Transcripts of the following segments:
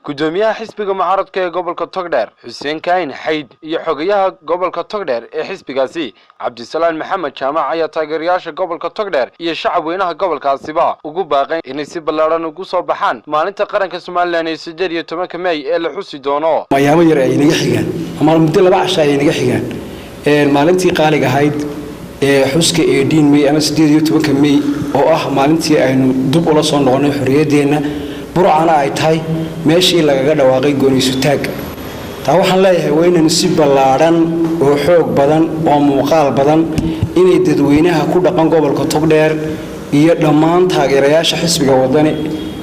Gudoomiyaha xisbiga mucaaradka ee gobolka Togdheer, Xuseen Kaahin Xayd, iyo xogayaha gobolka Togdheer ee xisbigaasi, Cabdisalaan Maxamed Jaamac, ayaa taageerayaasha gobolka Togdheer iyo shacab weynaha gobolkaasiba ugu baaqay inay si ballaadhan ugu soo baxaan maalinta qaranka Somaliland ee 18-ka Mey ee la xusi doono. Ayaamo yar ay naga xigaan ama muddo 2 casha ay naga xigaan maalintii qaaliga ahayd ee xuska 18 May ama 18-ka Mey, oo ah maalintii aynu dub ula soo noqonnay xorriyaddeenna, Burcana ay tahay meeshii lagaga dhawaaqay gooniisutaagga. Taa waxaan leeyahay, waa inaynu si ballaadhan oo xoog badan oo muuqaal badan inay dadweynaha ku dhaqan gobolka Togdheer iyo dhammaan taageerayaasha xisbiga Wadani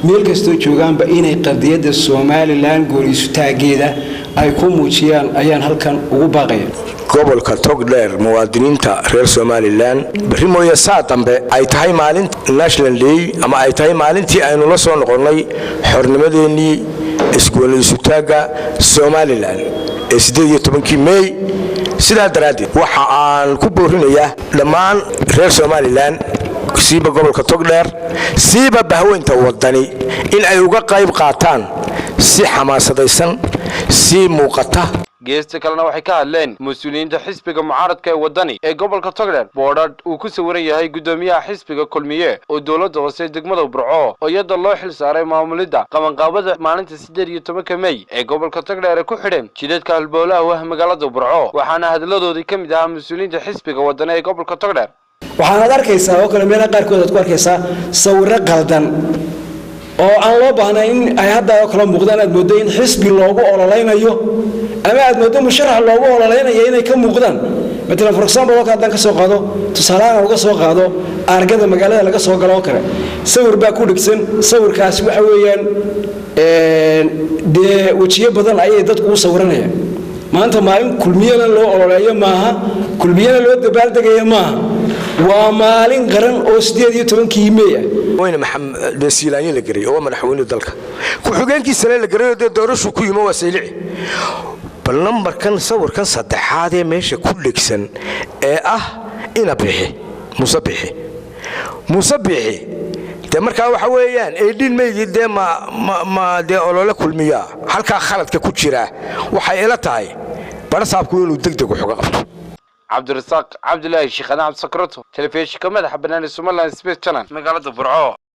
meel kastoo joogaanba inay qadiyadda Somaliland gooniisutaaggeeda ay ku muujiyaan ayaan halkan ugu baaqaya. Gobolka Togdheer, muwaadiniinta reer Somaliland, berri mooye saa dambe ay tahay maalin National Day ama ay tahay maalintii aynu la soo noqonnay xornimadeennii isgooniisutaagga Somaliland ee 18-kii Mey. Sidaa daraaddeed waxa aan ku boorinayaa dhammaan reer Somaliland, siiba gobolka Togdheer, siiba bahweynta Wadani, in ay uga qayb qaataan si xamaasadaysan, si muuqata. Geesta kalena waxay ka hadleen mas-uuliyiinta xisbiga mucaaradka ee Wadani ee gobolka Togdheer boodhadh uu ku sawiran yahay guddoomiyaha xisbiga Kulmiye oo dowladda hoose degmada Burco oo iyada loo xil saaray maamulidda qabanqaabada maalinta 18-ka Mey ee gobolka Togdheer ee ku xidhan jidadka halbowlaha wah magaalada Burco. Waxaana hadaladoodii ka mid ahaa mas-uuliyiinta xisbiga Wadani ee gobolka Togdheer. Waxaanaad arkaysaa oo kale meelaha qaarkood aad ku arkaysaa sawirro qaldan oo aan loo baahnayn in ay hadda oo kale muuqdaan. Aad mooddo in xisbi loogu ololaynayo ama aad mooddo musharax loogu ololaynayo inay ka muuqdaan. Matalan, for example, oo kale haddaan ka soo qaado, tusaalahaan uga soo qaado, aargada magaalada laga soo galo oo kale sawir baa ku dhegsan. Sawirkaasi waxa weeyaan dee wejiyo badan ayay dadku u sawiranayaan. Maanta maalin Kulmiyana loo ololeeyo maaha, Kulmiyana loo dabaaldegayo maaha, waa maalin qaran oo 18-kii Mey ah. Weyne Maxamed Siilaanyo la geray oo waa madaxweyne dalka, ku-xigeenkiisana la geray oo dee doorashuu ku yimo waa Saylici. Bal nambarkan, sawirkan saddexaad ee meesha ku dhegsan ee ah ina Bixi, Muuse Bixi, Muuse Bixi, dee markaa waxa weeyaan 18 Maydii dee ma dee olole Kulmiyaa halkaa khaladka ku jiraa. Waxay ila tahay barasaabku inuu deg deg wax uga qabto. Cabdirasaaq Cabdilaahi Sheekh Cabdisakroto, telefishinka madaxa bannaan ee Somaliland Space Channel, magaalada Burco.